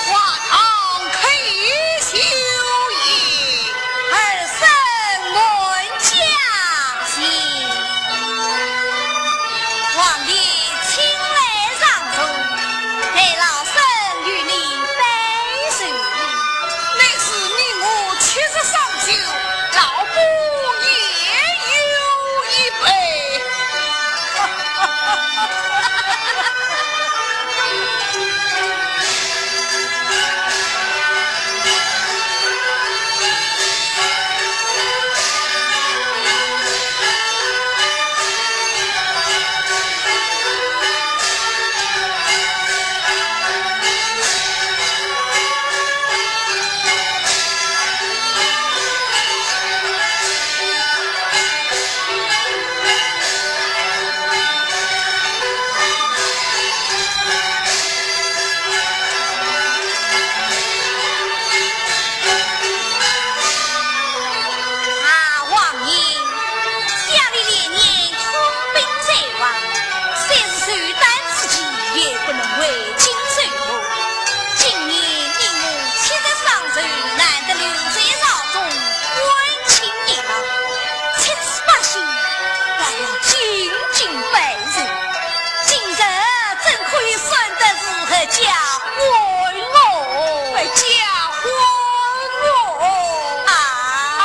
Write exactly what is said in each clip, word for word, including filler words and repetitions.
花堂开酒宴，儿孙满驾前。王爷请来上座，待老身与你拜寿。乃是你我七十双寿，老夫也有一拜。 啊，王爷，想你连年出兵在外，虽是寿诞之期，也不能违军授谋。今年你我七十双寿，难得留在朝中，欢庆热闹，七十八岁，还要进京拜寿。 今日怎可以算得是合家欢哦？合家欢哦？啊！啊！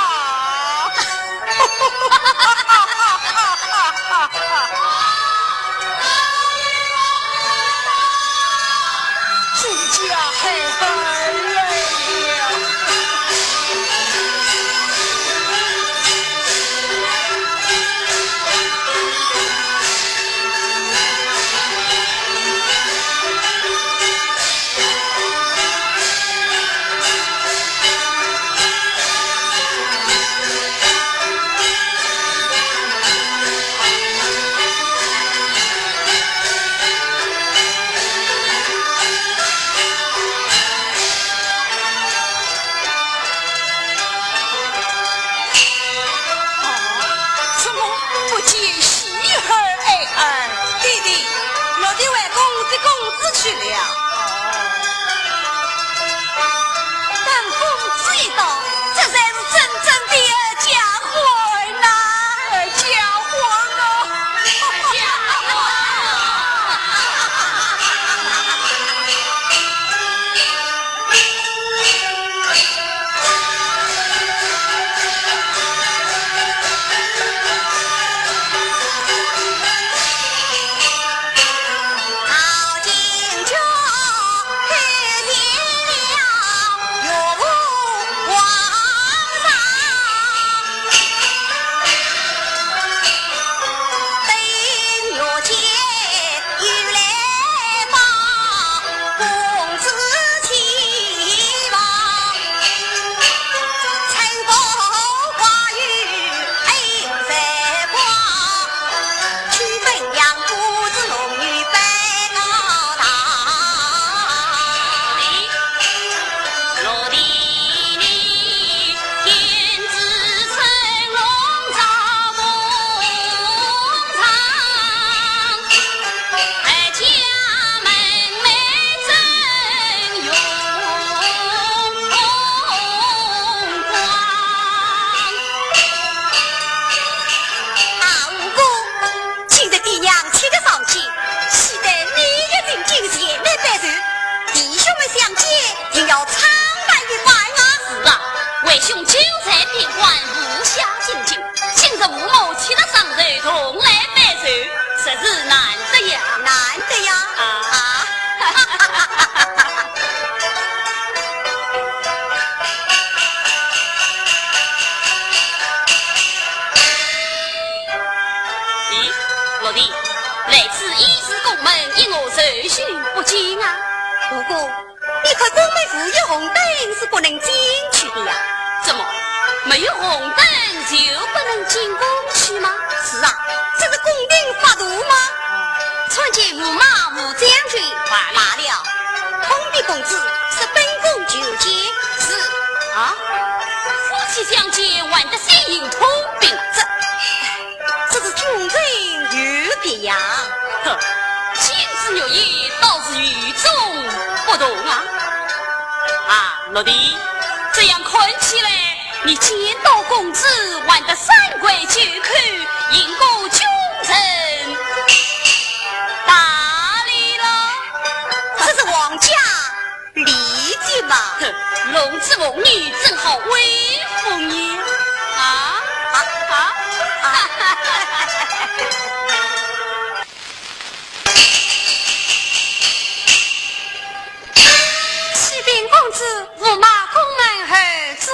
真叫害怕了。怎么不见喜儿、爱儿？爹爹，落地外公接公子去了。等公子一到，这才是真正的合家欢呐！合家欢啊！合家欢啊！秀才、边关、武下进京，今日父母吃了上头，同来拜寿，实是难得呀。难得呀。啊。啊。咦，老弟，来此已是宫门，因何受训不进啊？不过， 你看宫门无有红灯是不能进去的呀。怎么，没有红灯就不能进宫去吗？是啊，这是宫廷法度吗？参见驸马、驸将军。罢了。罢了，通禀公子，是本宫求见。是。啊？夫妻相见，还得先行通禀。这，这是君臣有别呀。哼，君子有别，倒是与众不同啊。啊，老弟，这样看起来，你见到公子还得三跪九叩，行个君臣大礼了。这是皇家礼节嘛。哼，龙之凤女，怎好微服呢？啊？啊？啊？啊？启禀公子，驸马宫门候之。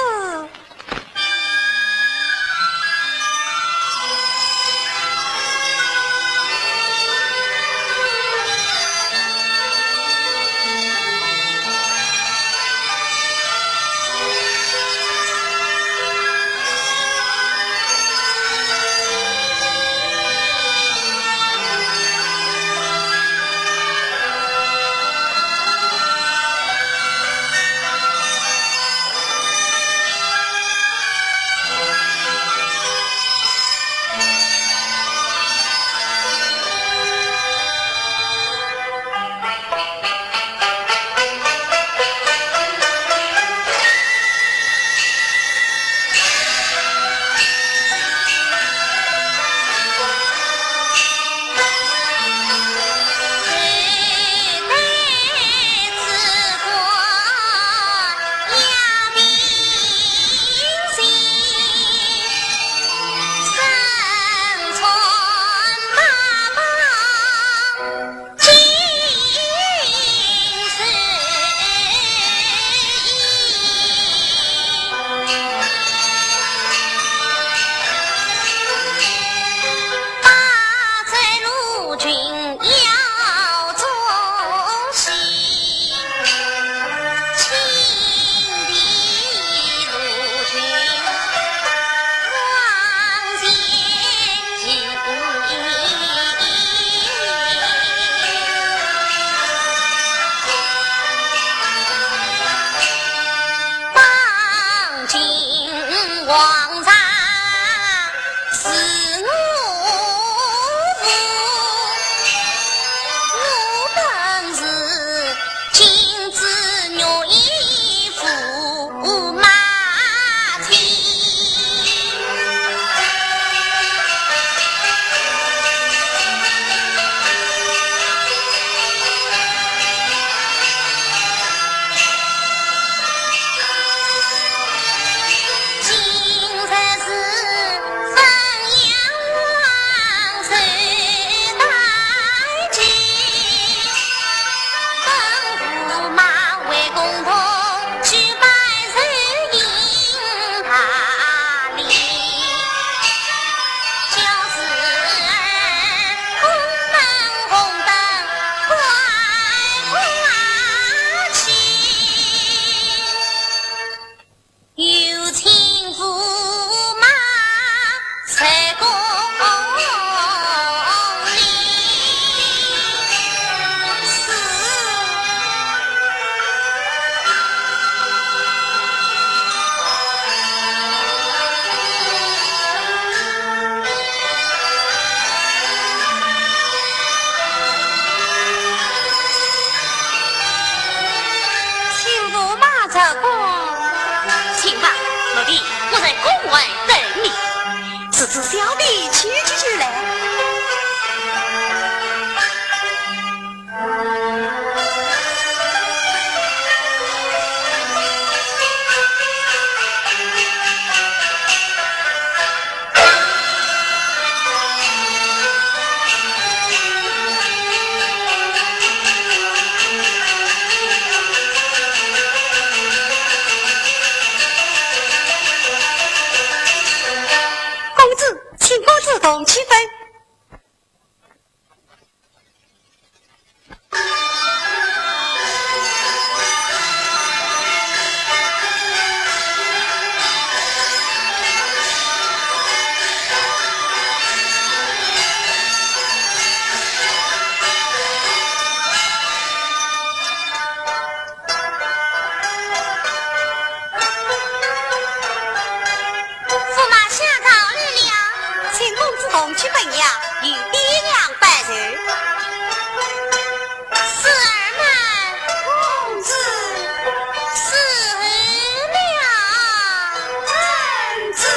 同七分。 驸马下告来了。请公子同去问呀，与爹娘拜寿。四儿们，公子。死了。公子。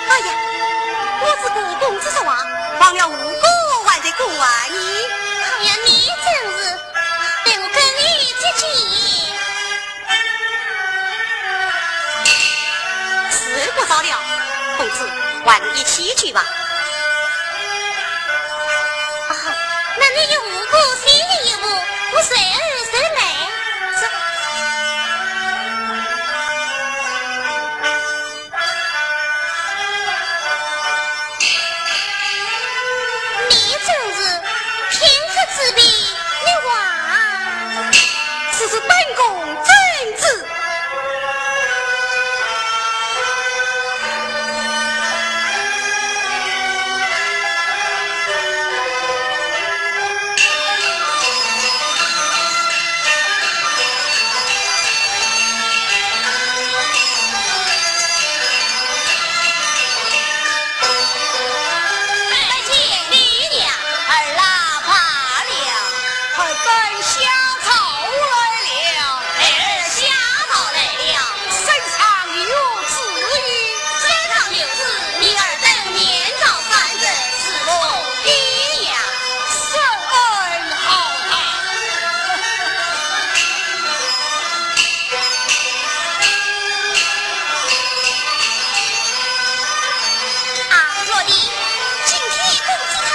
哎呀，我只顾公子说话，忘了吴哥还在关外呢。哎呀，你真是，待我跟你姐姐。时候不早了，公子，还是一起去吧。啊，那你与吴哥先行一步，我随后随来。是。 你真是天赐之辈，你还。此事本宫怎知？ 拜见爹娘。儿啊，罢了。孩儿下朝来了。孩儿下朝来了。圣上有旨意。圣上有旨，你儿等面朝三日，侍奉爹娘。圣恩浩大。啊，落地，今天公子他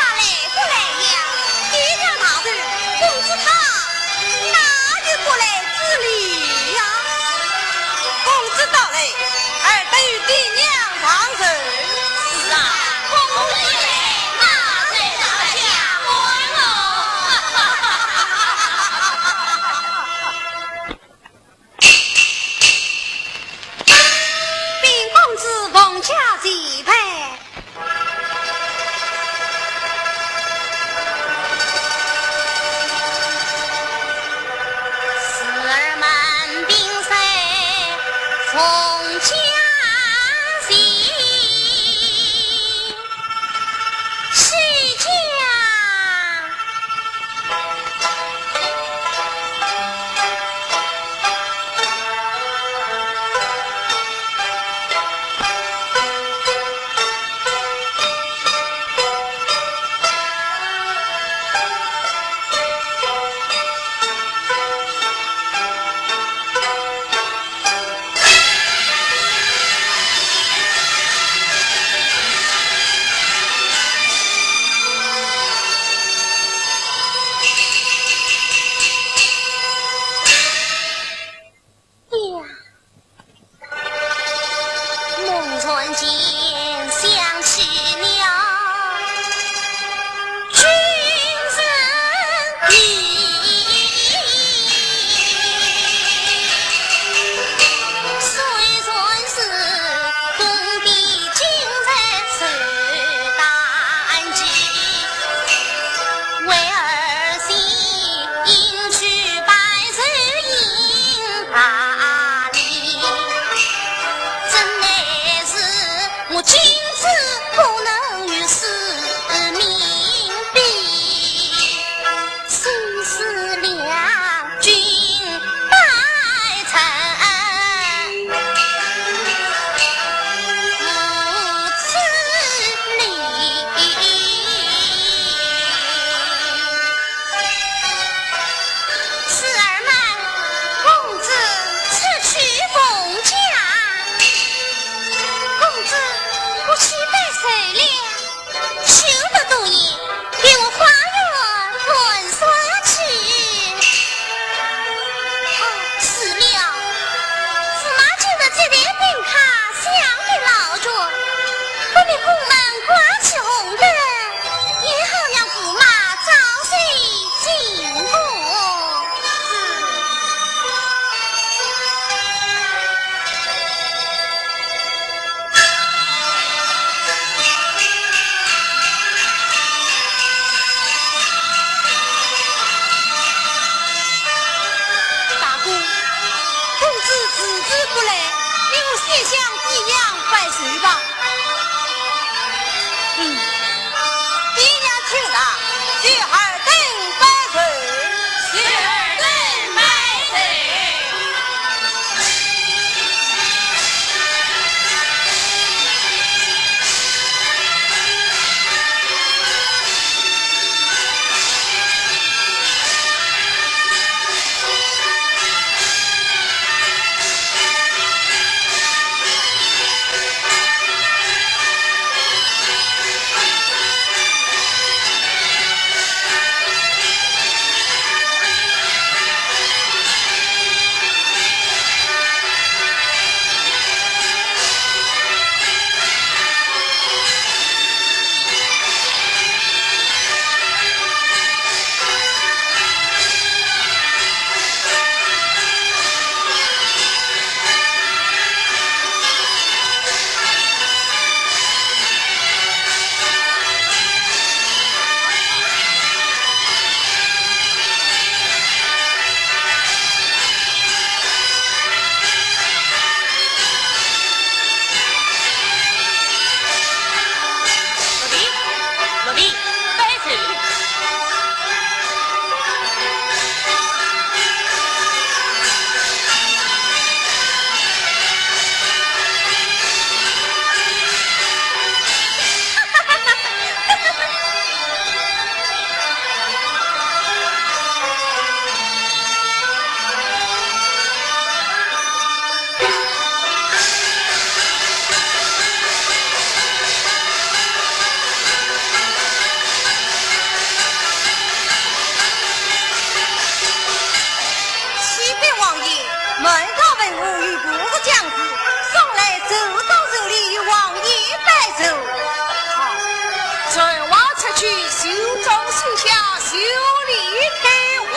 我君子不能与世民比，心似两军百战，无之理。 侍儿们，公子出去奉驾。公子，不去拜寿了，休得多言，给我花园玩耍去。啊，是了，驸马今日接待宾客，想必劳顿，不必宫门挂起红灯， 也好让驸马早些进宫。大哥，公子迟迟不来，你我先向爹娘拜寿吧。 嗯，爹娘请了，侄儿等拜寿。侄儿等拜寿。 启禀王爷，满朝文武有五十将士，送来寿桃寿礼与王爷拜寿。传话出去，寿终寿享，寿礼退回，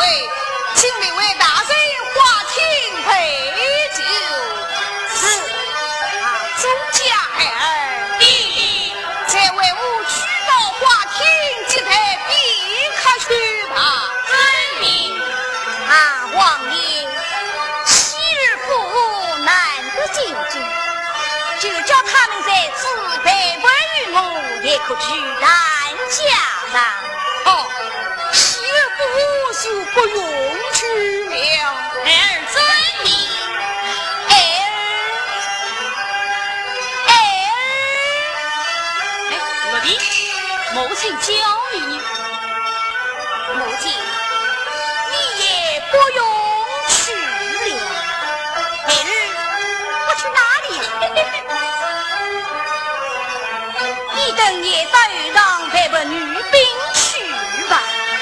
请列位大人花厅陪酒。是。啊，周家孩儿，爹爹，再为我去到花厅接待宾客去吧。遵命。啊，王爷，昔日府难得清静，就叫他们在此陪伴于我，也可聚谈家常。哦，昔日府就不用去了。孩儿遵命。哎，哎，哎，我的母亲教育你。 母亲，你也不用去了。孩儿，不去哪里？你等也到后堂陪伴女宾去吧。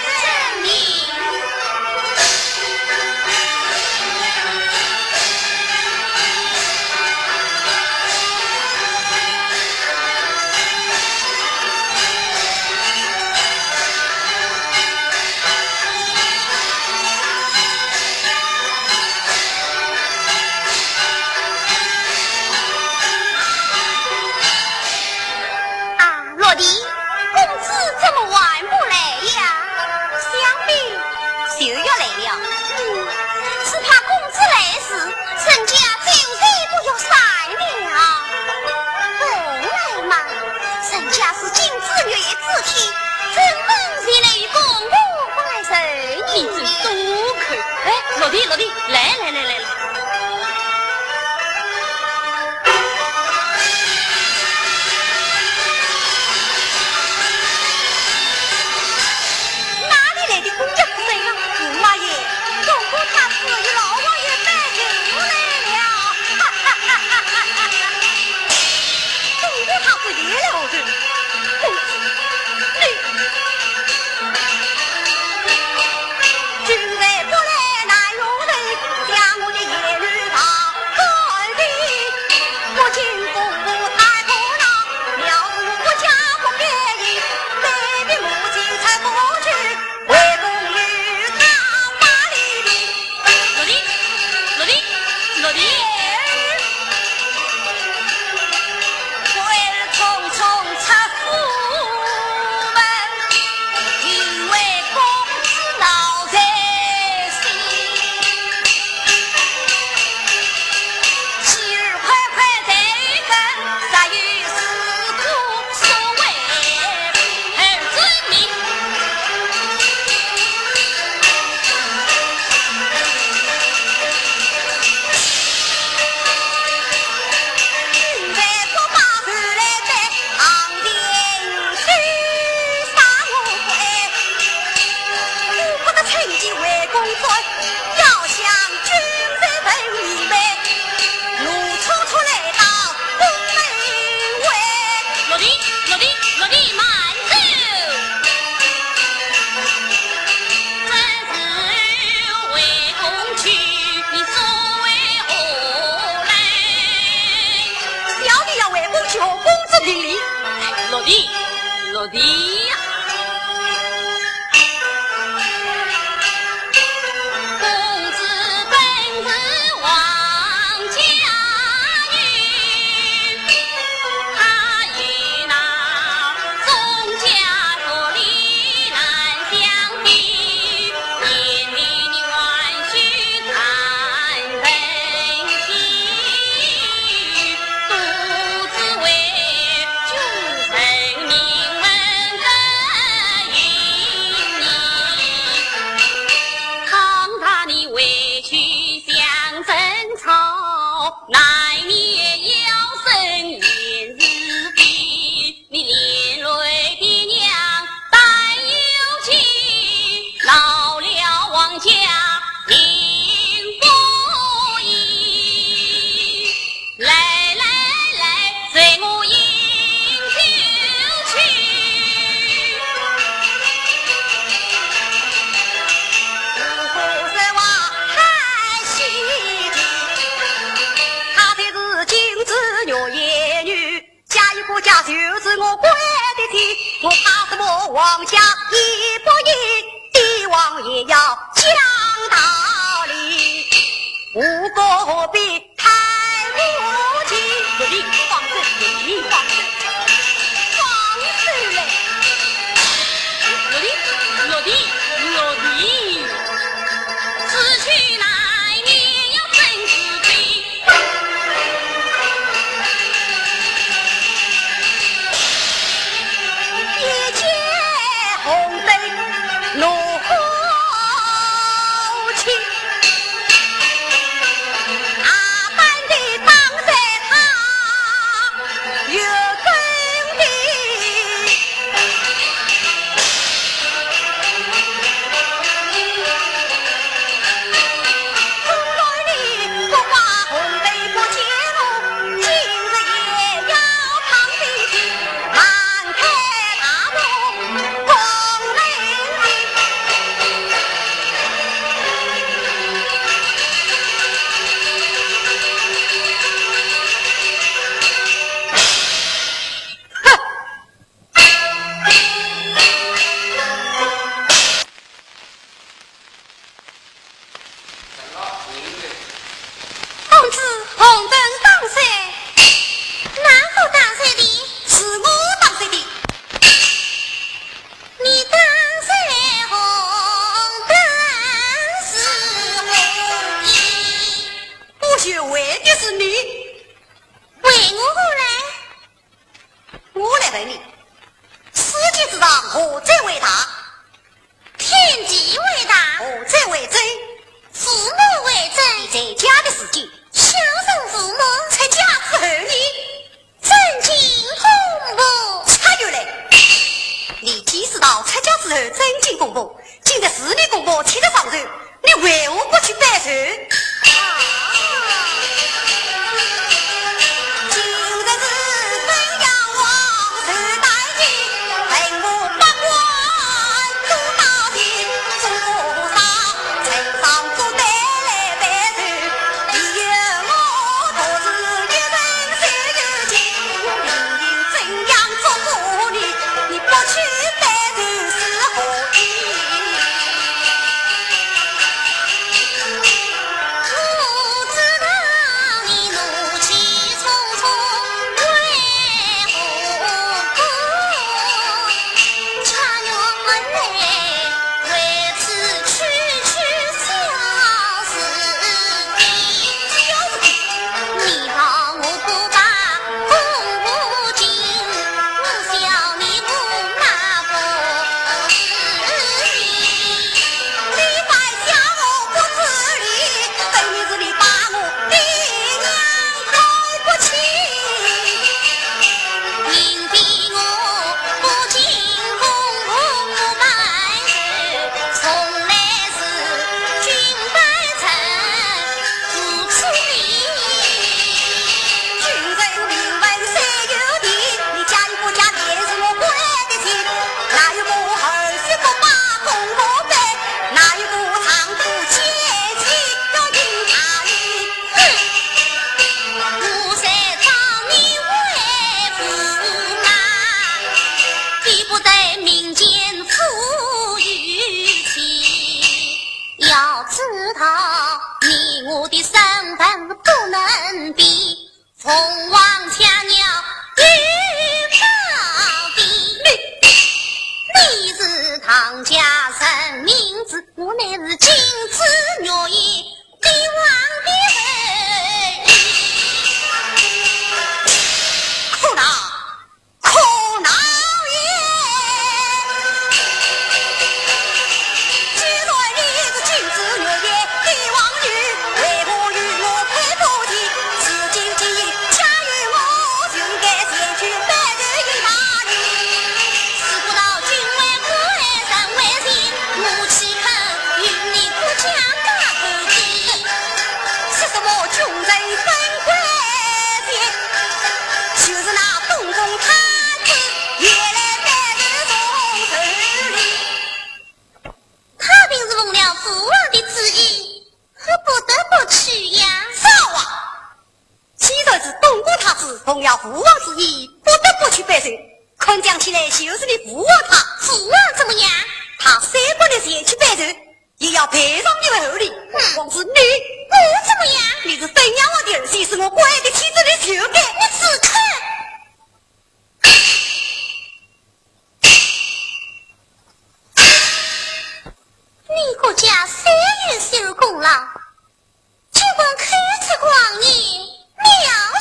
遵命。 啊，落地，公子怎么还不来呀？想必就要来了。嗯，只怕公子来时，人家酒席都要散了。嗯，来你，君臣不来难容人，将我的言语打断的，不进公务太苦恼，藐视国家不便宜，卑鄙母亲才不去。 为公与他马里里。落地，落地，落地。我儿匆匆出府门，因为公子恼在心。妻儿快快在跟，啥有事苦 所谓儿子你，君臣不把儿来在，昂天去杀我鬼，我不得趁机为公转，要想君臣分明白，怒冲冲来到 公门外。落地，落地，落地，慢走。正是为公去，你所为何来？小弟要为公去和公子评理。落地，落地呀。 公子本是王家女，她与那宗家族里难相比，年龄还需看本性，独自为君臣命门的英名。 倘若你回去想争吵，难免要生言语的。你连累爹娘担忧起，闹了王家民不义。 来来来，随我饮酒去。五湖十王太喜的，她才是金枝玉叶女，嫁与不嫁就是我官的天，我怕什么王家义不义，帝王也要讲道理，无可厚非。 太无情。你放手，你放手，放手嘞！落地，落地，落地。此去难免要生是非。一见红灯怒火起。 阿般的当在他有根的。从来你不把红灯不见我，今日也要扛的去。 公子，红灯当在。哪个当在的？是我当在的。你当在红灯是何意？我就为的是你。为我何来？ 我来问你，世界之上，何者为大？天地为大。何者为真？父母为真。你在家的时间，孝顺父母。出家之后呢？尊敬公婆。差远了。你既知道出家之后尊敬公婆， 今日是你公婆吃得上寿，你为何不去拜寿？啊！今日是怎样望皇家娘有宝贝，你是唐家人名字，我乃是金枝玉叶帝王的后裔。可恼，可恼也！既然你是金枝玉叶帝王后裔，为何与我配不齐？ 说什么穷人登贵仙，就是那东宫太子也来拜受重礼。他定是奉了父王的旨意，可不得不去呀。少啊！ 既然是东宫太子奉了父王之意，不得不去拜寿，看讲起来就是你父王他。父王怎么样？他虽不能前去拜寿，也要陪上你们后礼。嗯。何况是你，我怎么样？你是汾阳王的儿媳，是我关爱的妻子，你就该。你只看。你顾家虽有些功劳， 竟敢口出狂言，藐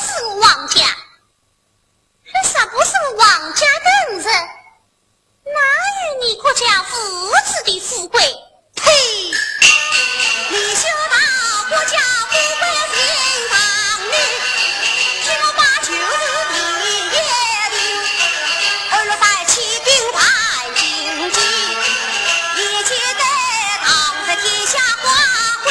视我王家。若不是我王家的恩人，哪有你顾家父子的富贵？呸！你休道顾家富贵心肠女，听我把酒是第一的，二六三七兵犯进京，一切在当时天下花会。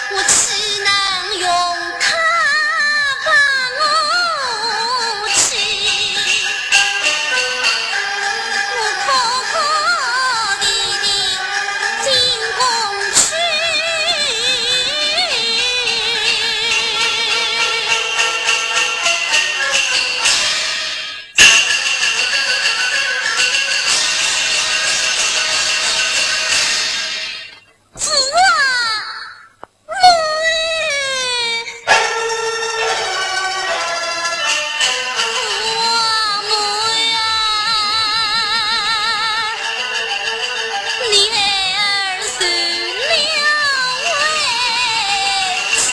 我岂能容他把我欺？我哭哭啼啼进宫去。 父啊，母啊，母啊，你儿受了委屈。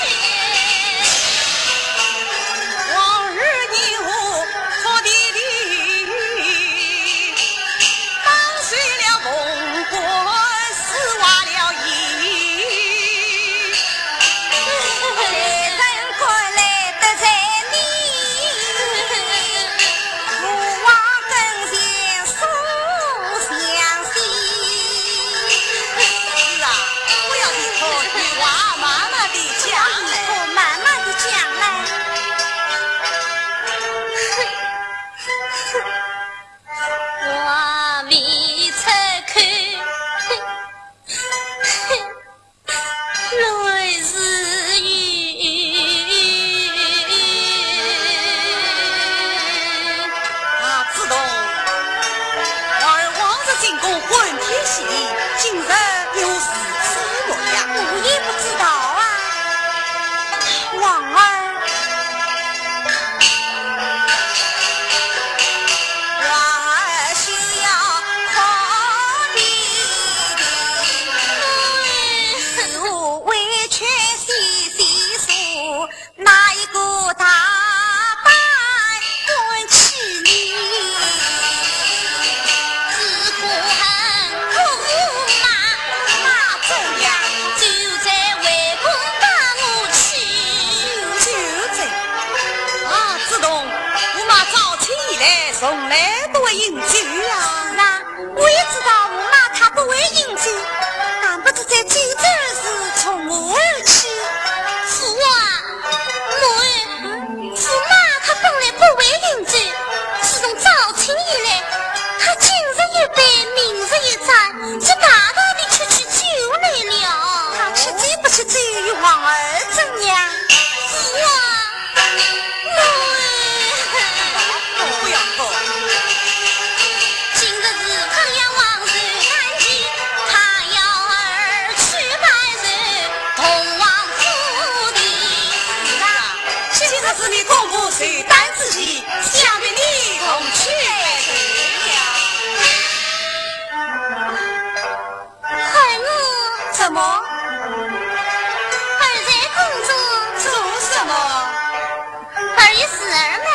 王二爷，我哭啼啼。 绑碎了凤冠，撕坏了衣。谁人敢来得罪你？父王跟前诉详细。是啊，不要你哭，有话慢慢地讲来。你哭，慢慢地讲来。 话未出口，泪似雨。啊，子栋，我儿往日进宫欢天喜地，今日又是如此模样。我也不知道啊。 王二。王二休要哭啼啼，是我委屈细细诉，哪一个大胆敢欺你？只可恨可恶骂，骂怎样？就在 为官把我欺。就这。啊，子栋，驸马招亲以来，从来不会饮酒啊。是啊，我也知道驸马他不会饮酒，但不知这酒醉是从何而起。父王，母后， 驸马他本来不会饮酒，自从招亲以来，他今日一杯，明日一盏，这大大的吃起酒来了。他吃酒不吃酒，与王二怎样？父王，我……不要哭。今日是康阳王寿诞期，他要儿去拜寿， 同往府里。是啊，今日是你公婆寿诞之期，想必你同去拜寿了。孩儿……怎么？儿在宫中。做什么？ 儿与侄儿们……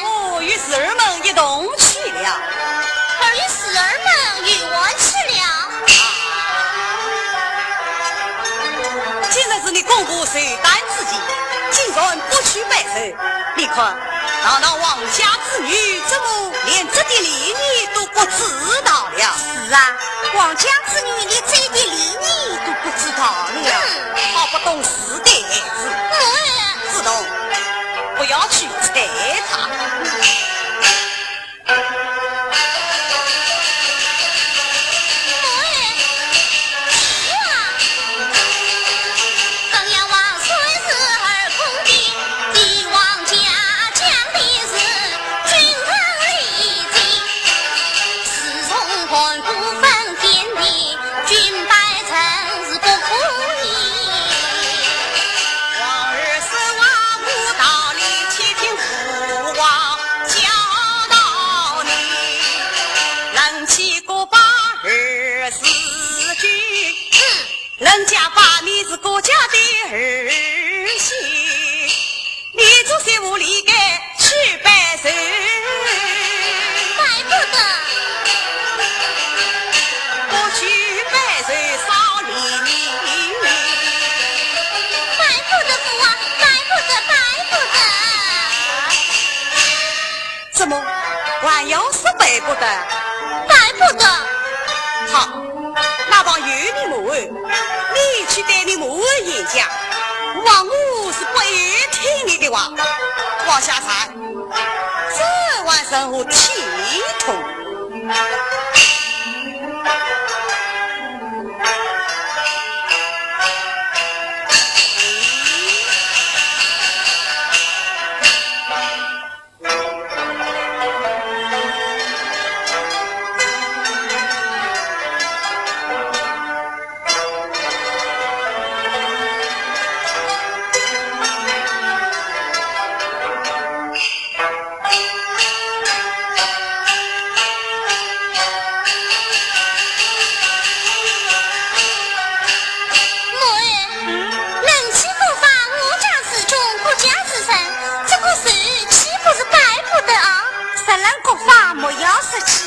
哦，与侄儿们一同去了。儿与侄儿们游玩去了。今日是你公婆寿诞之期，竟然不去拜寿。你看，堂堂王家之女，怎么连这点礼仪都不知道了？是啊，王家之女连这一点礼仪都不知道了。嗯。好不懂事 对孩子。子栋，不要去睬他。人家把你是国家的儿媳，你做些无理的去拜寿。拜不得。不去拜寿少礼你。拜不得父王，拜不得，拜不得。怎么，还要说拜不得？拜不得。好，那旁有你母后，你去对你母后言讲，望我是不会听你的话。往下看，这还成何体统？母后，人妻不法，我家之中，国家之人，这个事岂不是拜不得啊？ 说人国法莫要说起，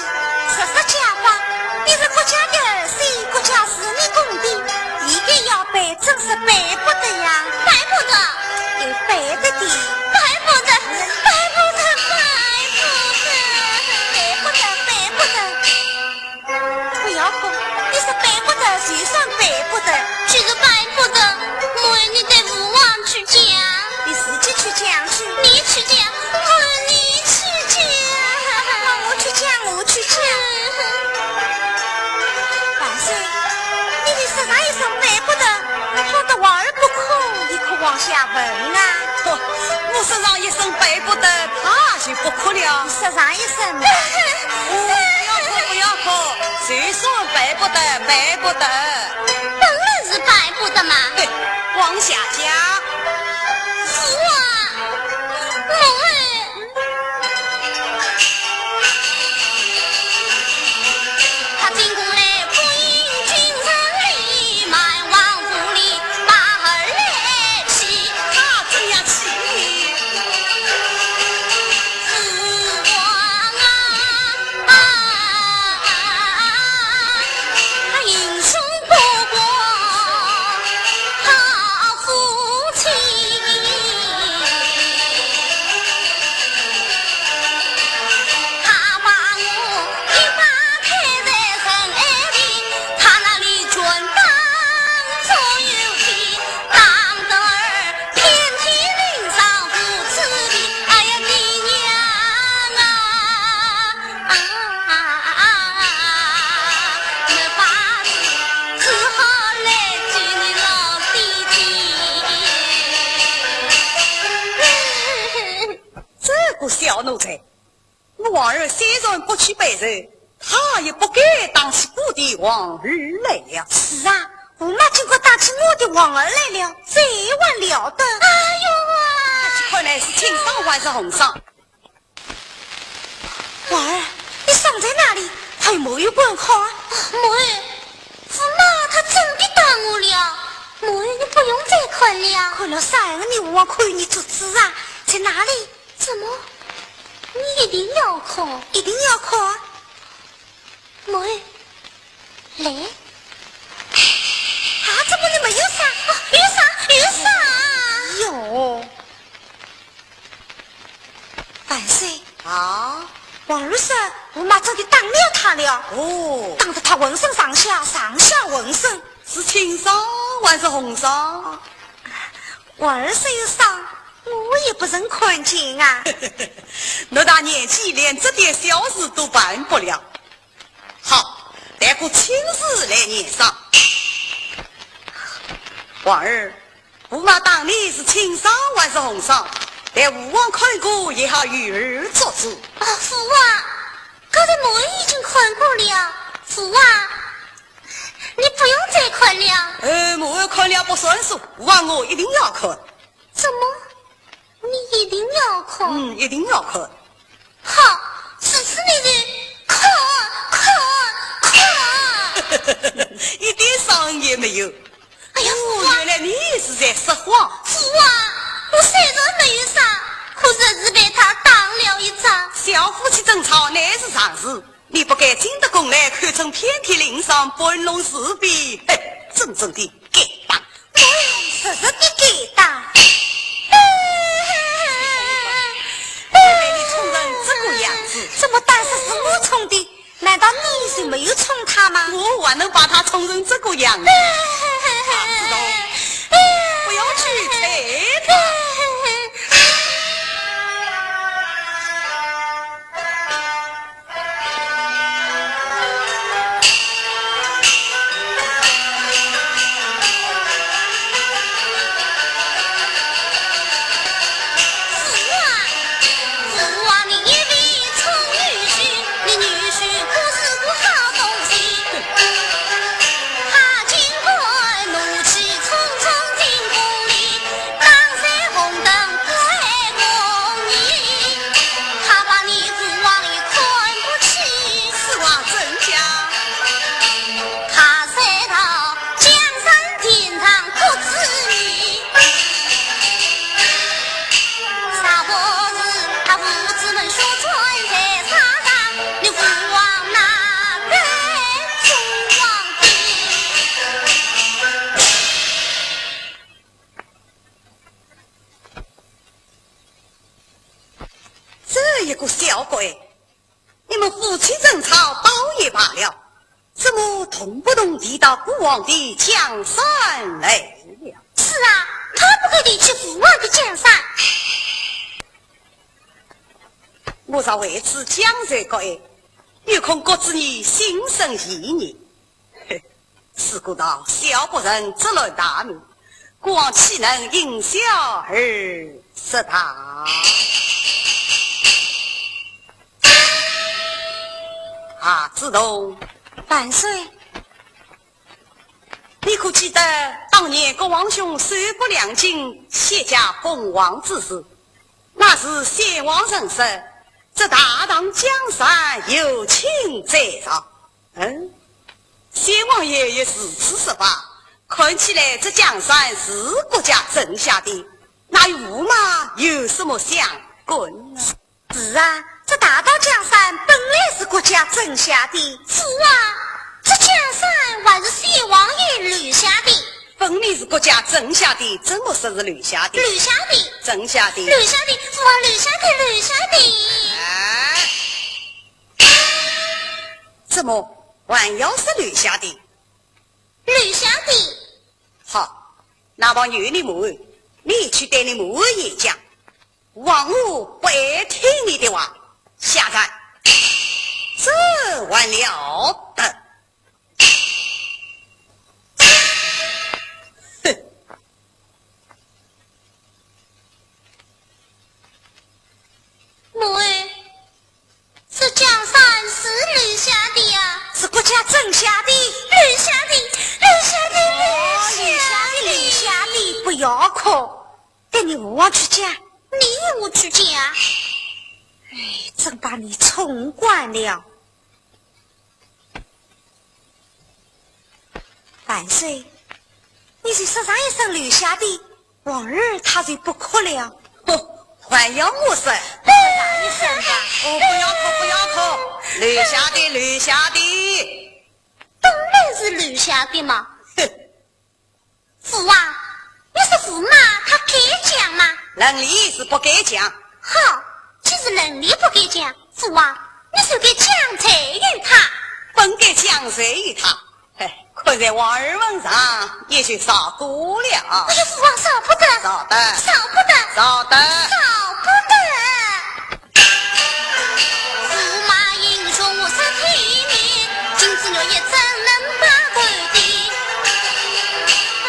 说说家法，你是国家的儿媳，国家是你供的，应该要拜，真是拜不得呀。拜不得。哎，拜得的。拜不得，拜不得，拜不得，拜不得，拜不得。 不要哭，你说拜不得，就算拜不得。就是拜不得，我你对父王去讲。你自己去讲去。你去讲，我你去讲。那我去讲，我去讲。万岁，你说上一声拜不得，弄得王二不哭，你可往下问啊。 我说上一声拜不得，他就不哭了。你说上一声嘛。哦，不要哭，不要哭，谁说拜不得，拜不得？本来是拜不得嘛。对，往下讲。是啊，母后。 他怎样气你？这个小奴才，我王二虽然不去拜寿，他也不该当起孤帝王二来了。是啊，我妈竟敢当起我的王二来了，这还了得？哎呦啊！看来是清爽还是红爽？ 王二，你伤在哪里？快摸一摸看啊！母后，驸马他真的打我了。母后，你不用再看了。看了伤，你还看你做主啊？在哪里？怎么？你一定要看？一定要看啊！母后，来。啊，怎么你没有伤？啊，有伤，有伤！有。 万岁。啊？王二说，驸马真的打了他了。哦。打得他浑身上下，上下浑身。是清爽还是红爽？王二说有伤，我也不曾看见啊。偌大年纪，连这点小事都办不了。 好，待我亲自来验伤。王二，驸马打你是清爽还是红爽？待父王看过，也好由儿作主。啊，父王，刚才母后已经看过了。父王，你不用再看了。呃，母后看了不算数，父王我一定要看。怎么？ 你一定要看？嗯，一定要看。好，此次你就看，看，看。一点伤也没有。是在说谎。是啊，我虽然没有杀，可是是被他打了一掌。小夫妻争吵乃是常事，你不该进得宫来口称遍体鳞伤，搬弄是非，嘿，真正的该打。我实实的该打。我被你宠成这个样子。怎么打是我宠的？难道你就没有宠她吗？我还能把她宠成这个样子？啊，子龙，不要去睬她。这一个小鬼，你们夫妻争吵倒也罢了，怎么动不动提到孤王的江山来了？是啊，他不肯提起孤王的江山。我若为此将罪各案，又恐各子女心生疑念。 是故道小国人，只论大名，孤王岂能因小而失大？啊，子龙，万岁。你可记得当年孤王兄收复两京，谢驾封王之时，那时先王曾说，这大唐江山有卿在上。 嗯，先王爷也如此说法，看起来这江山是国家争下的，那与驸马有什么相关呢？是啊，这大唐江山本来是国家争下的。是啊，这江山还是先王爷留下的。分明是国家争下的，怎么说是留下的？留下的。争下的。留下的，是啊，留下的，留下的。哎。 怎么还要说留下的？留下的。好，那么由你母后，你去对你母后一讲，王后不爱听你的话，下站。这还了得？哼！ 母后，这江山是留下的呀。是国家争下的。留下的，留下的，哦，留下的，留下的，不要哭，等你我去讲。你我去讲啊？哎，真把你宠惯了。万岁，你就说上一声留下的， 王儿他就不哭了。哦，还要我说？再打一声吧。哦，不要哭，不要哭，留下的，留下的。本来是留下的嘛。哼。父王，你说驸马他该讲吗？论理是不该讲。好，既是论理不该讲，父王，你就该讲罪于他。本该讲罪于他。 哎，看在王儿份上，也就饶过了。哎呀，父王，饶不得，饶得，饶不得，饶得，饶不得。驸马英雄杀体面，金枝玉叶怎能把头低？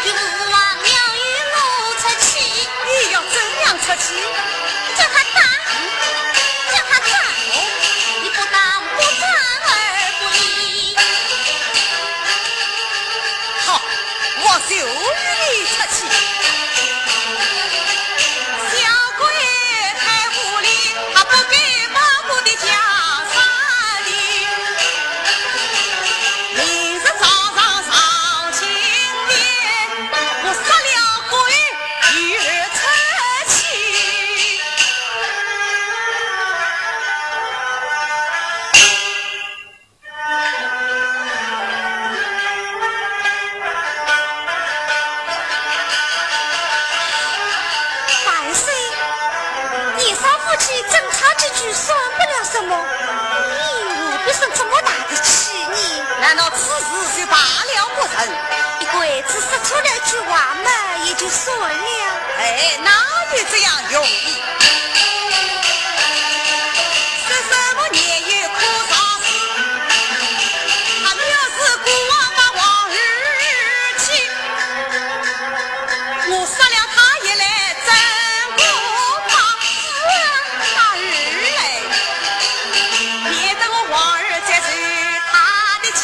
与父王了与我出气。你要怎样出气？叫他打，叫他打。你不打，不打而不理。 好，我就与你出气。小鬼。算了。哎，哪有这样容易？说什么年幼可造次，他们要是孤王把皇后娶，我杀了他也来争个吧。是啊，大儿嘞。 免得我皇儿再受他的气。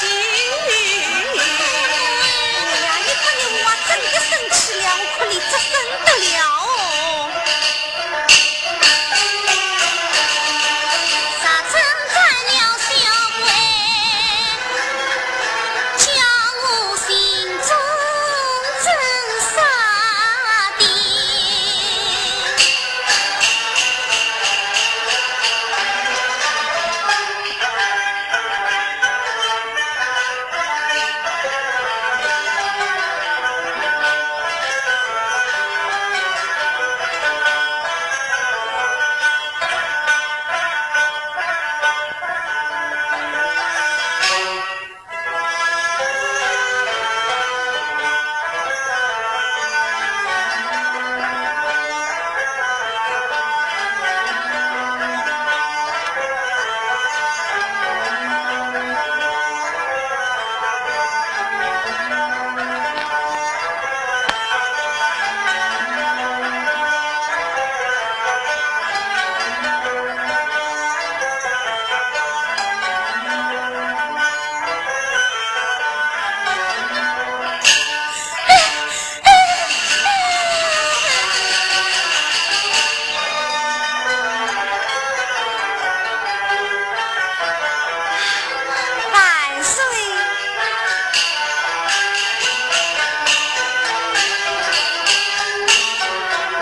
哎呀，你看你，我真的生气了，我看你作甚得了哦。万岁！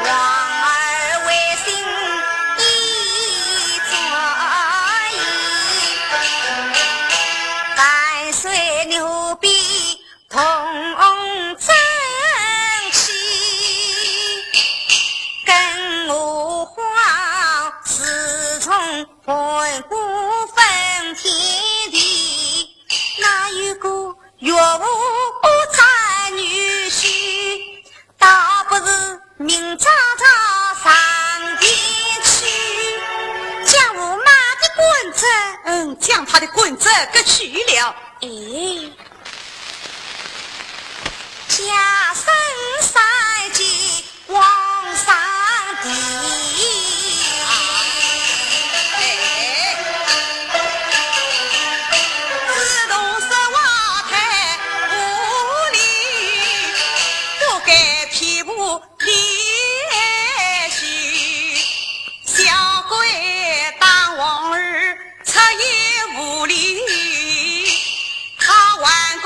皇儿威信已在矣，万岁你何必 动真气，更何况自从盘古分天地，哪有个岳父斩女婿，倒不如明朝朝上殿去，将驸马的官职，嗯，将他的官职革去了。哎。 家生三界皇上的。自从说话太无礼，不该批评 贤婿，小鬼打皇儿出言无礼，他还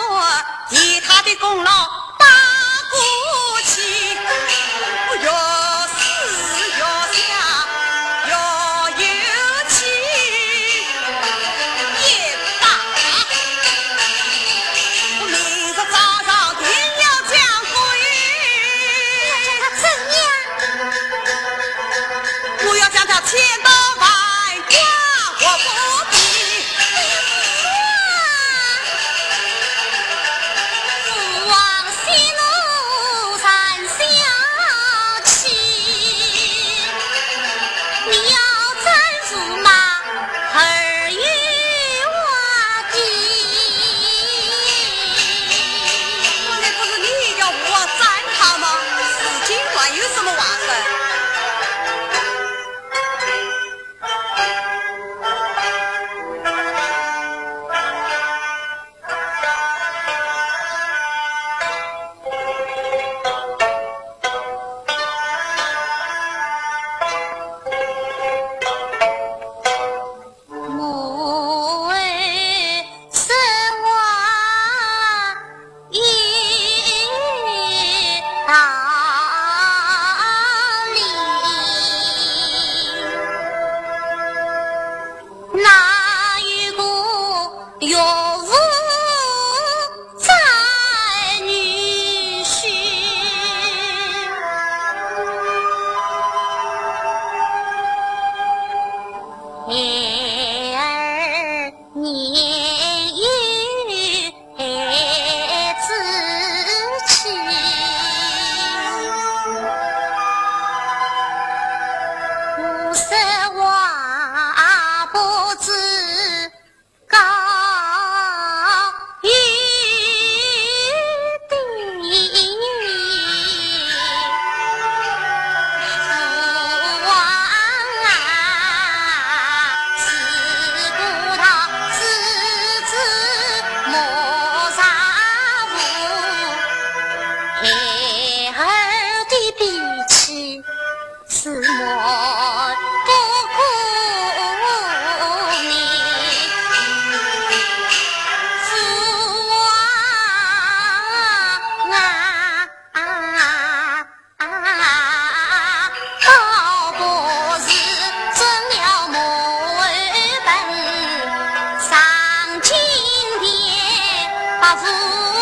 把驸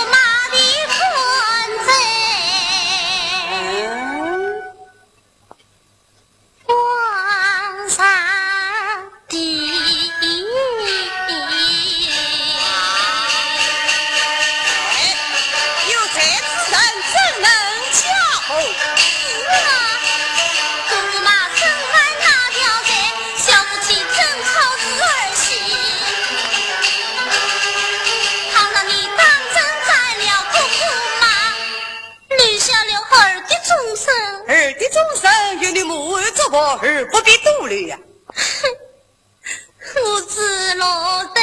马的官职往上提。有才之人怎能加厚？是啊，驸马身穿那条衫，小腹肌正好是儿媳。倘若你当真斩了姑姑妈，留下了儿的终身。儿的终身由你母后作保，儿不必多虑呀。哼，我只落得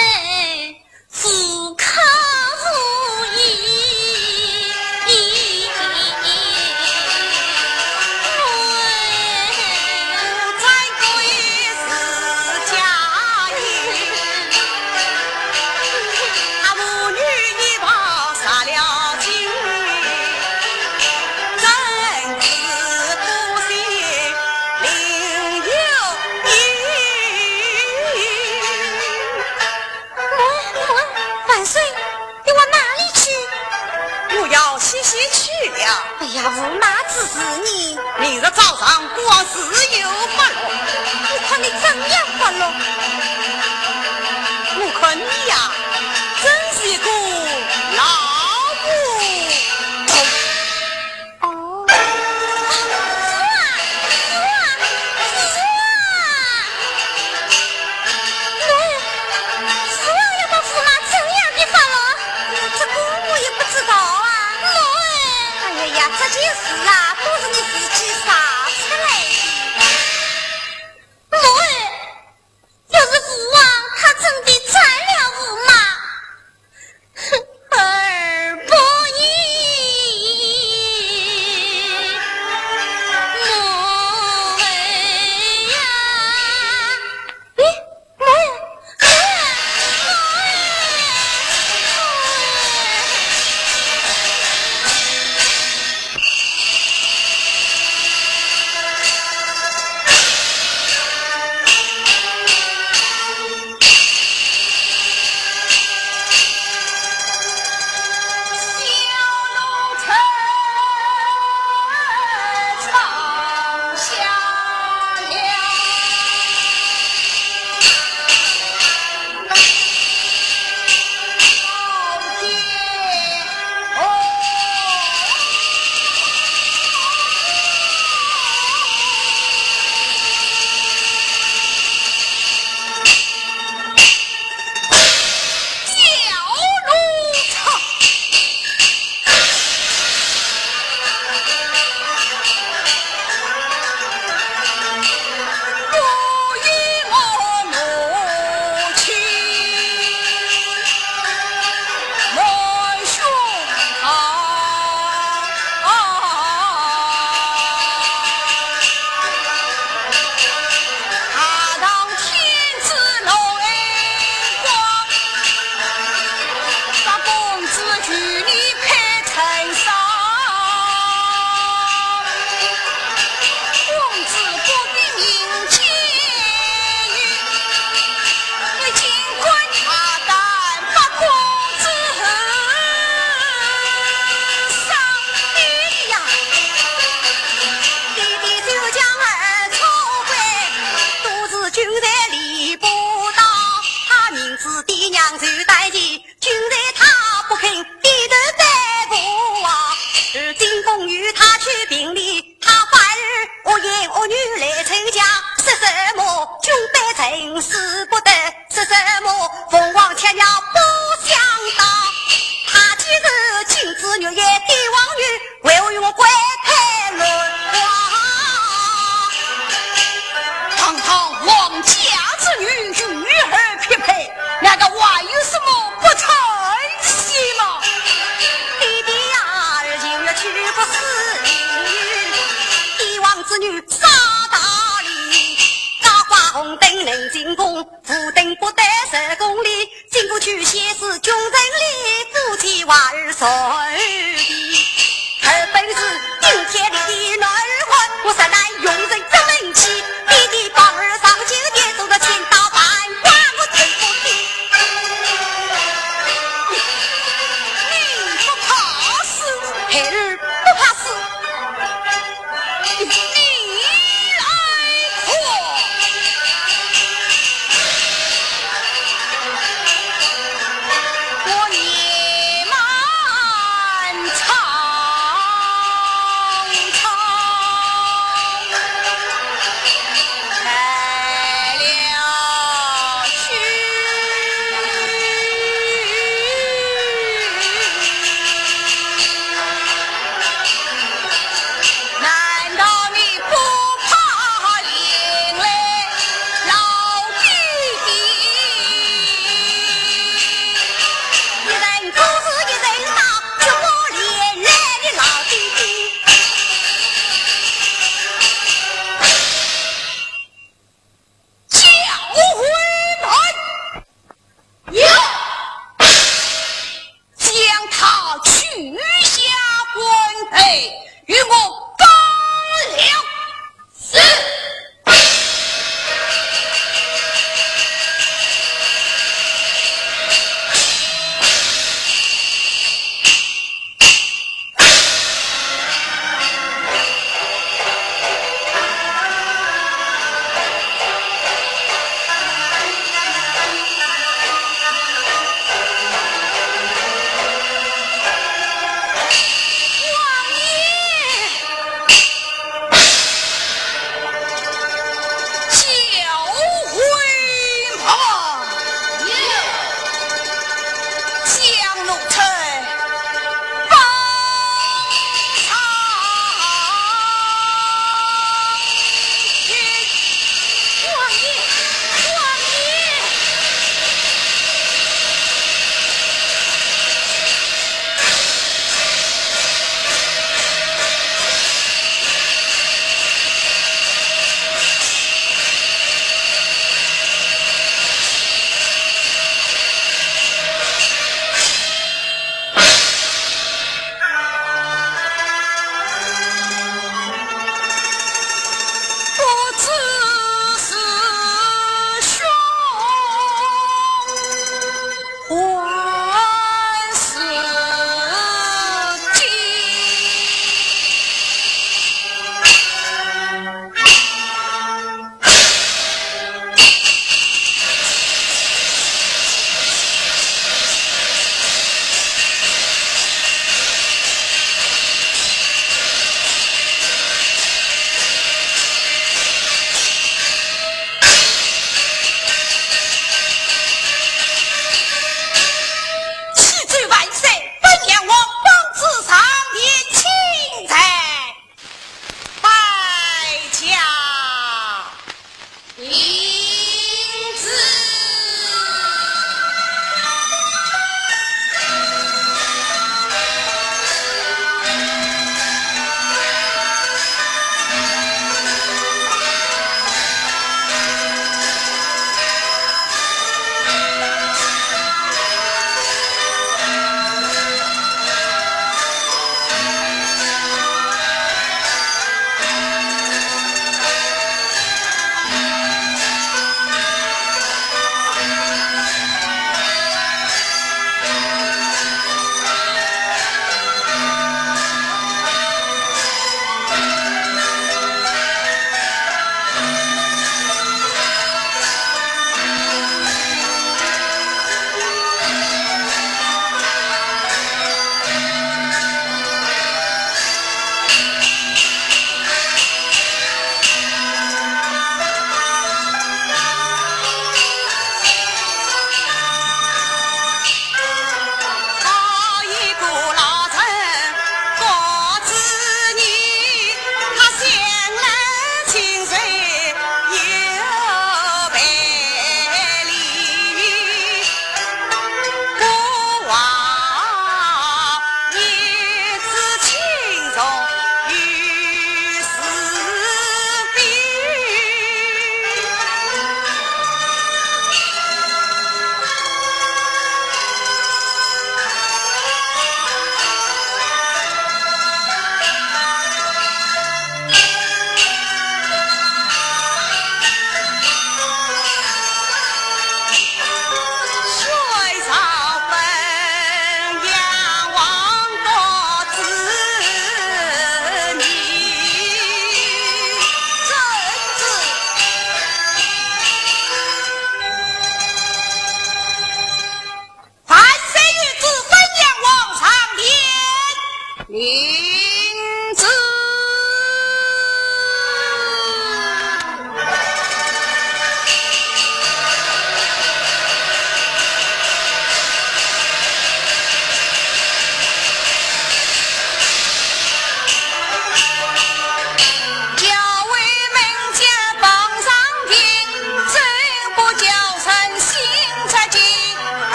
自考无益。喂，喂，万岁，你往哪里去？我要歇歇去了。哎呀，驸马指示你。明日早上国王自有发落。你看你怎样发落？我看你呀，真是一个老糊涂。 哦。啊，驸马，驸马，驸马！喂，驸马要把驸马怎样的法了？这个我也不知道啊。喂！哎呀呀，这件事啊，都是你自己惹出来的。喂！ 要是父王他真的斩了驸马，哼，儿不依母为呀。咦，母为，母为，母为。堂堂皇家之女与儿匹配，难道还有什么不称心吗？与我干了！是。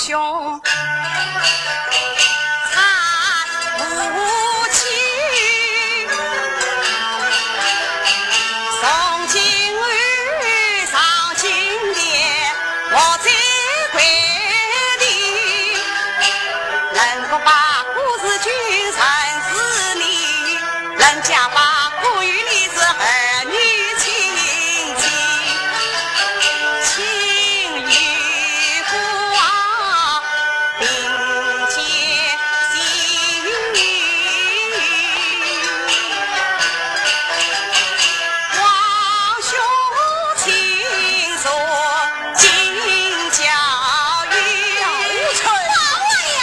兄，看不清。从今后上青天，莫再跪地。能够把故事君臣是你，人家把故与你是儿女情情。 情与啊，并肩行。王兄请坐，请教于。王爷呀！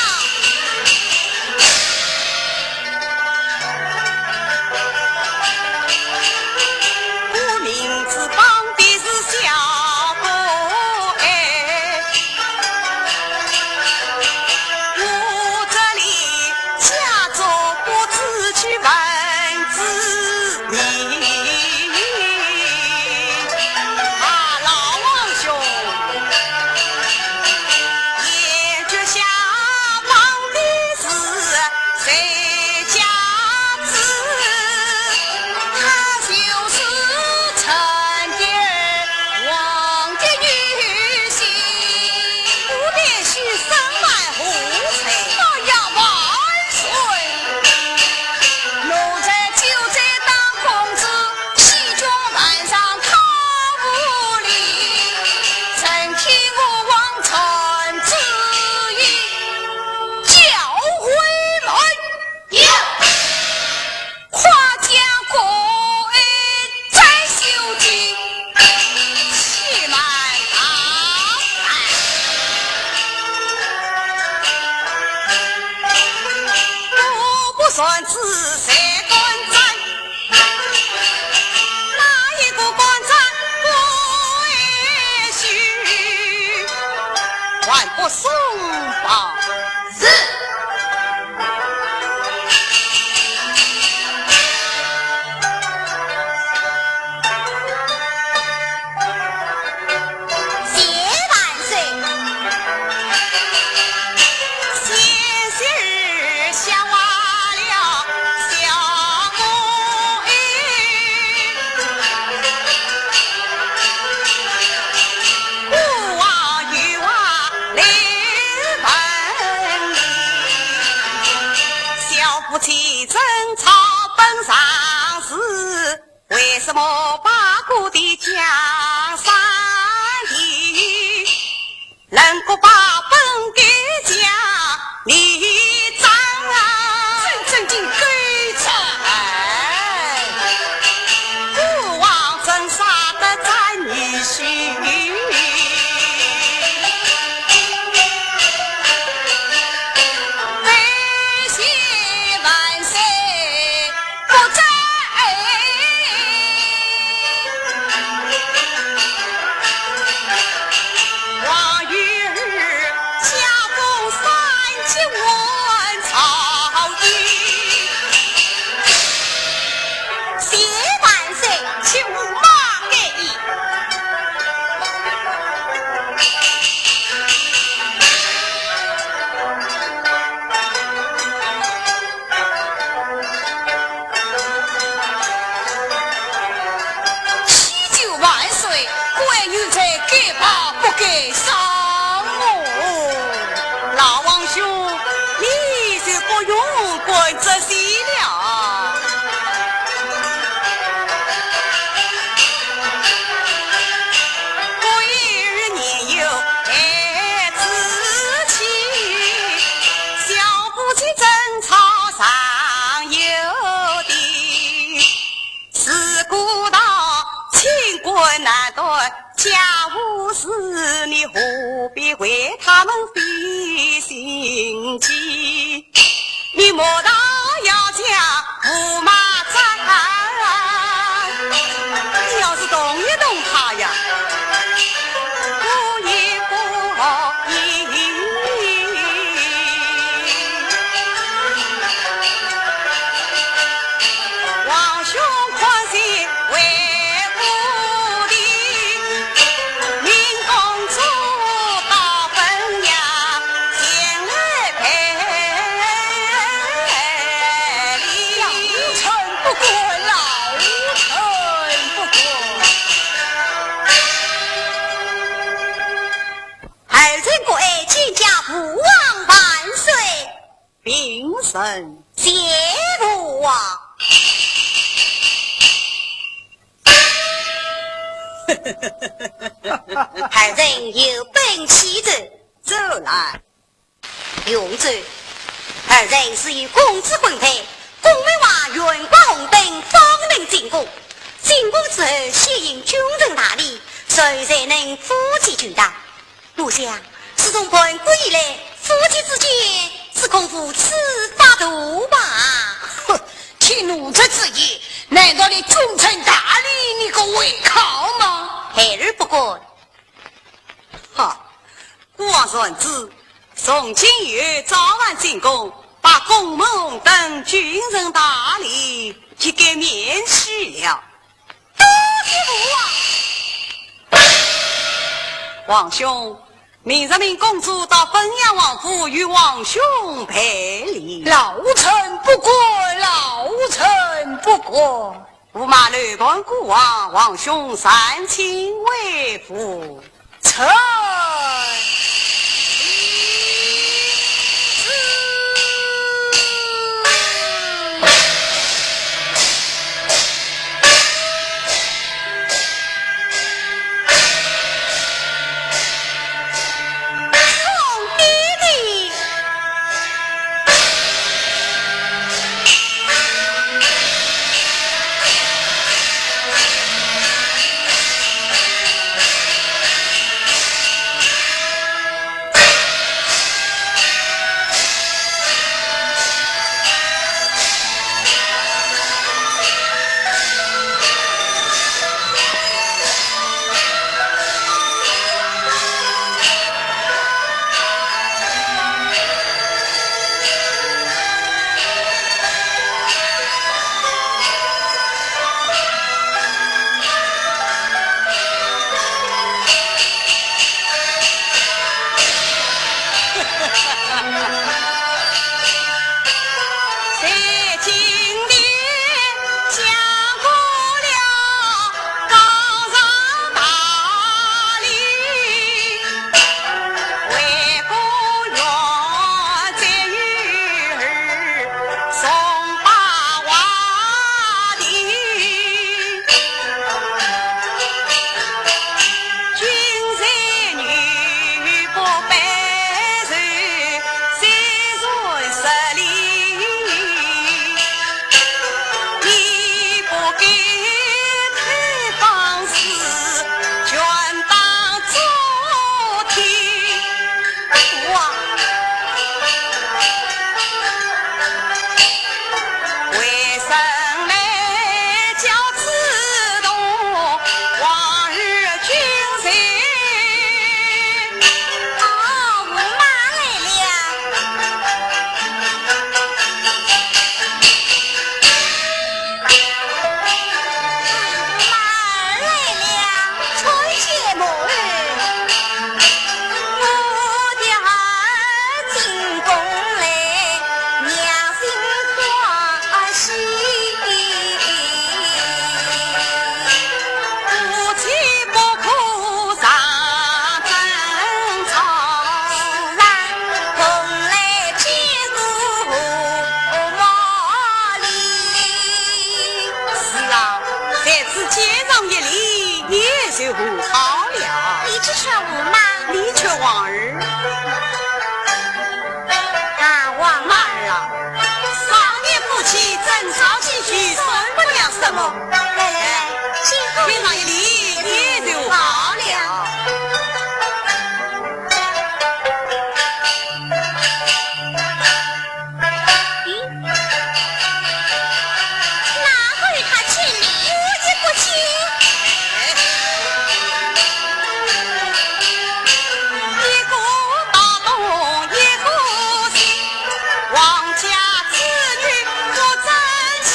我名字放的是小公哎，我这里假作不知去问知你。啊，老王兄，眼角下放的是 谁家子？她就是陈年王的女婿。不必须深埋红尘。哎呀，万岁！奴才就在当公子，西宫盘上靠不离，承听吾王陈子义 教诲门。有。夸奖过恩再修己，欺瞒大犯。我不传旨谁敢斩？ 哪一个敢斩归去？还不送报。是。谢万岁。先是 笑话了小公哎，我啊有话来问你，小夫妻争吵本常事，为什么把个的江山地 能够把本该家立斩啊！真正的该斩！哎，孤王怎舍得斩女婿？万岁万岁！ 不在。王与儿家中三级问曹营。谢万岁，请马给役。 启奏万岁，关羽在该旁不敢上哦。老王兄，你就不用管这些了。关羽年幼孩子气，小夫妻争吵 常有的。自古道清官难断家务事，你何必为他们费心机？你莫道要将驸马斩，你要是动一动他呀，我也不 王兄宽心为我的，命公主到汾阳老臣不敢。儿臣郭安见驾，父王万岁。平身。谢父王。儿臣有本启奏。奏来。 永州，儿臣是与公子婚配，宫门外悬挂红灯，方能进宫。进宫之后，先行君臣大礼，然后才能夫妻进堂。我想，自从盘古以来，夫妻之间只恐如此法度吧？哼，听奴才之言，难道连君臣大礼你敢违抗吗？孩儿不敢。 哈，孤王传旨，从今以后早晚进宫，把宫门红灯、君臣大礼一概免去了。多谢父王。皇兄，明日命公主到汾阳王府与皇兄赔礼。老臣不敢，老臣不敢。 驸马楼盘过往，皇兄参请回府。臣。是啊，在此见上一礼，也就和好了。你只劝驸马，你劝皇儿。啊，皇马儿啊，少年夫妻争吵几句，算不了什么。来来来，见上一礼，也就和好了。 咦，哪个与他见礼？我也不见。一个大东，一个西，王家子女不争气。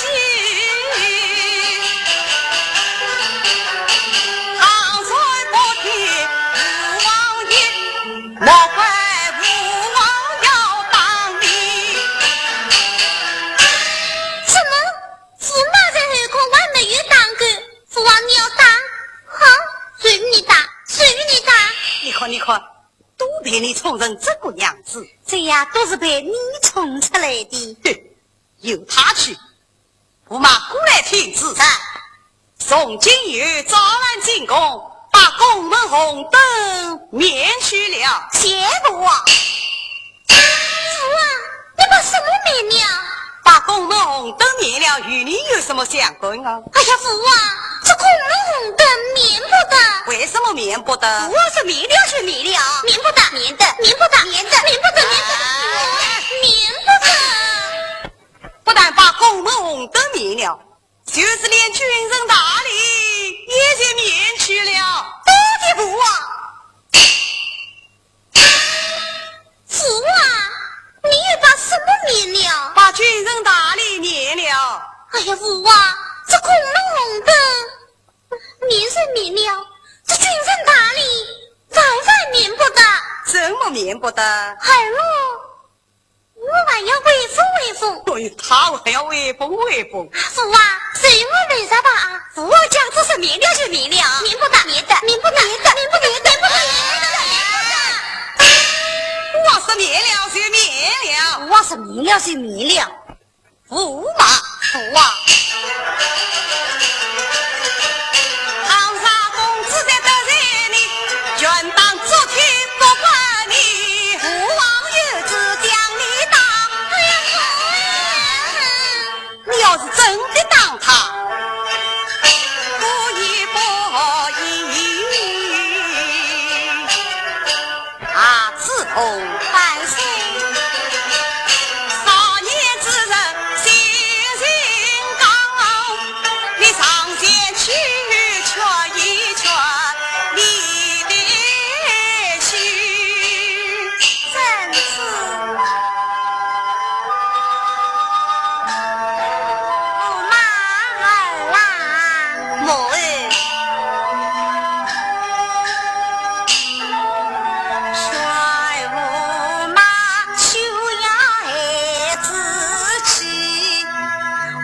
都被你宠成这个样子。这呀，都是被你宠出来的。哼，由他去。驸马过来听旨。在。从今以后，早晚进宫，把宫门红灯免去了。谢父王。父王，你把什么免了？把宫门红灯免了，与你有什么相关啊？哎呀，父王，这宫门红灯免不得。为什么免不得？父王说免了就免了。免不得。免得。免不得。免得。免不得。免得。免不得。不但把宫门红灯免了，就是连君臣大礼也就免去了。多谢父王。父王，你又把什么免了？把君臣大礼免了。哎呀，父王，这宫门红灯免是免了，这君臣大礼万万免不得。怎么免不得？儿哦，我还要威风威风。哎，他还要威风威风。父王，随我来吧啊！父王讲这是免了就免了。免不得。免得。免不得。免得。免不得。免不得。我说免了就免了。我说免了就免了。驸马。驸马。倘若公子在得罪你，权当捉去不管你。父王有旨将你打。哎呀，你要是真的打他，不依不依。啊，自从半岁少年之人，心性刚，你上前去劝一劝你的心。真是。 驸马儿啊，母后。劝驸马休要孩子气，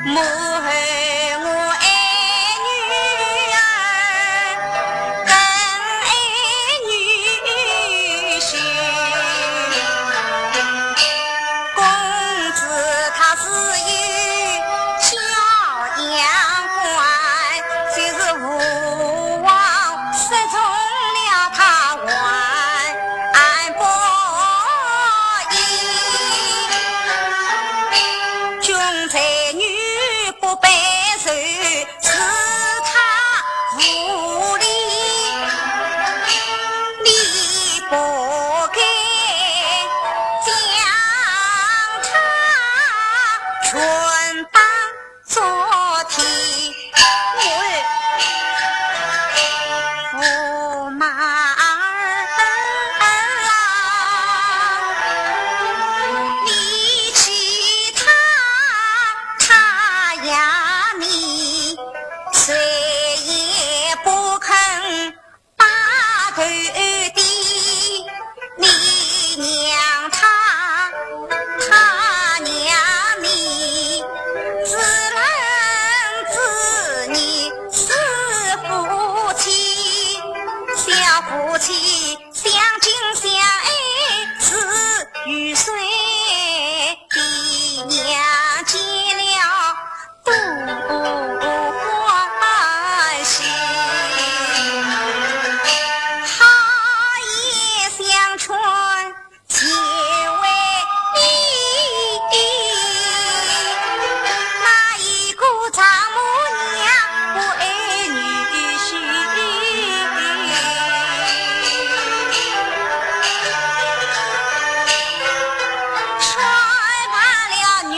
母后我爱女儿，更爱女婿。 公子他自有教养观，就是父王失宠了他还不已。君才女不拜寿， 是他无礼，你不该将他全当作替。我，驸马儿啊，你气他，他呀你，谁也不肯把头低。你让他，他让你，自论自你是夫妻，小夫妻 相敬相爱是雨水，比娘见了多欢喜。好言相劝， 谁为你？哪一个丈母娘不爱女婿？劝罢了女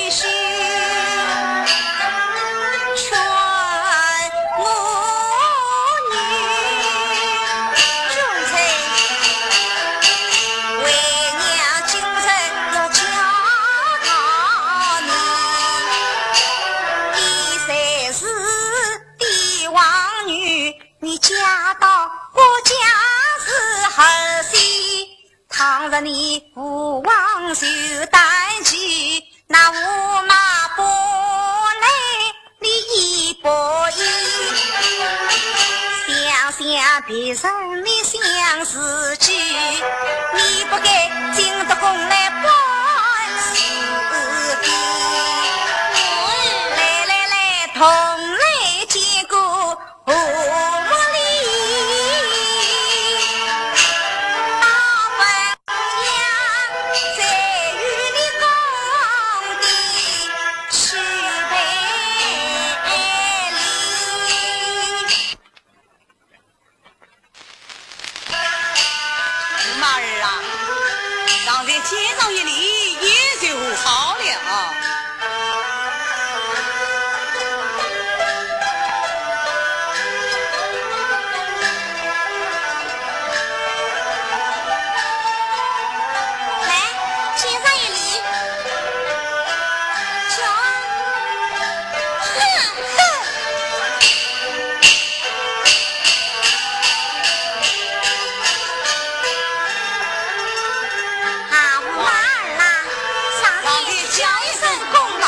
婿，劝 我女君臣，为娘今日要嫁到你，你虽是帝王女，你嫁到我家是合适。 倘若你父王受打击，那驸马不来，你亦不依。想想别人你想自己，你不该进得宫来办事的。来来来，同来见过我母里。大本娘在与你讲的是赔礼。 马儿啊，上前见上一礼，也就好了。来，见上一礼。 哼，哼。啊，我儿啦，上前叫一声公子，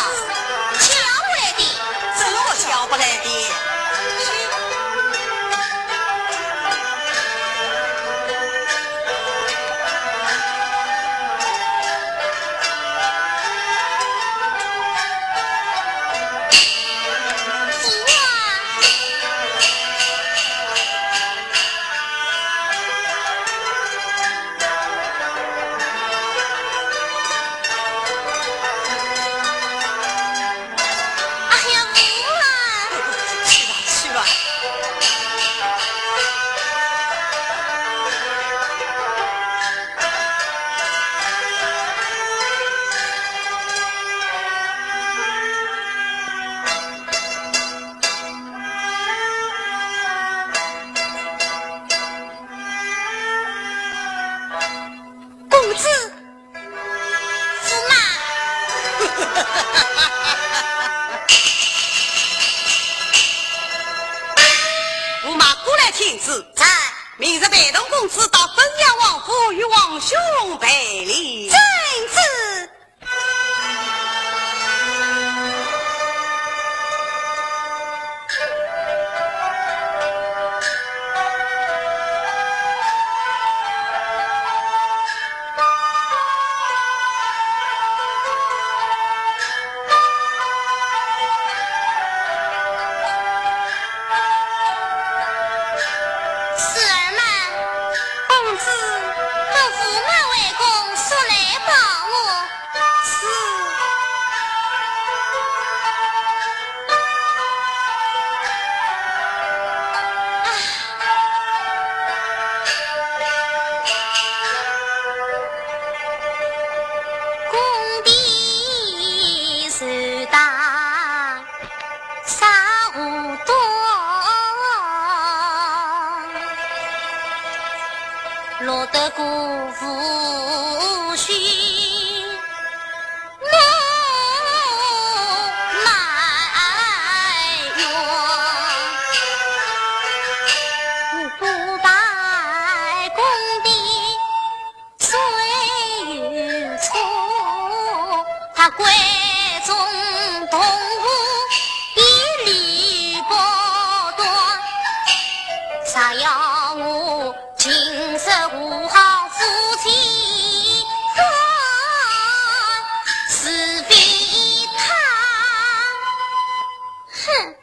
叫来的。怎么叫不来的？ 哎呀，不啊！去吧，去吧。 公子，驸马。驸马过来请旨。在。明日陪同公子到汾阳王府与王兄赔礼。遵旨。 侍儿们，公子和驸马回宫，速来报我。是。啊。 哼。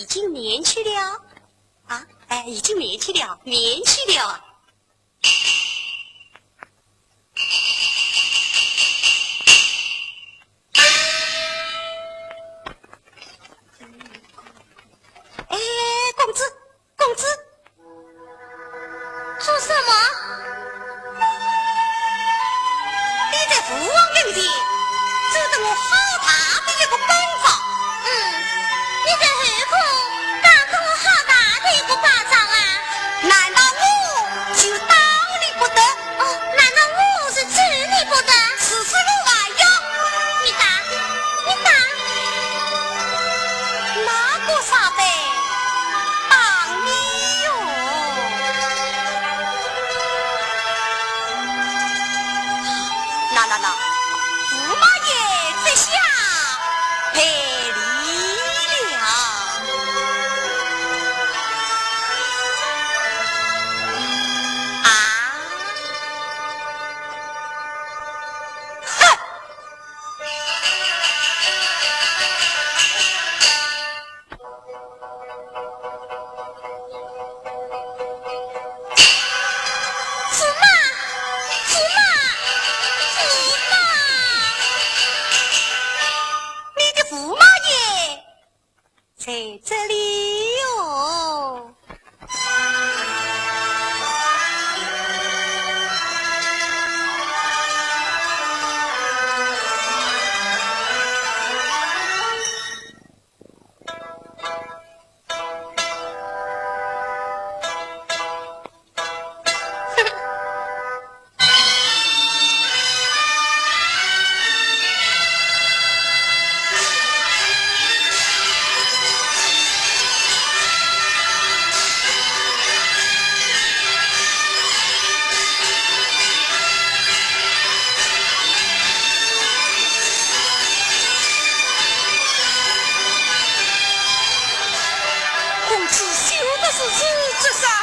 已经免去了。啊，哎，已经免去了，免去了。哎，公子，公子。做什么？你在父王跟前，这是我好大的一个本事。嗯，你在后宫打过我好大的一个巴掌啊。难道我就打你不得？哦，难道我是咒你不得？此事我还要。你打，你打。哪个啥得打你哟？那那那，驸马爷这下赔礼了。啊？哼！驸马，驸马，驸马！你的驸马爷在这里哟。公子休得如此作甚。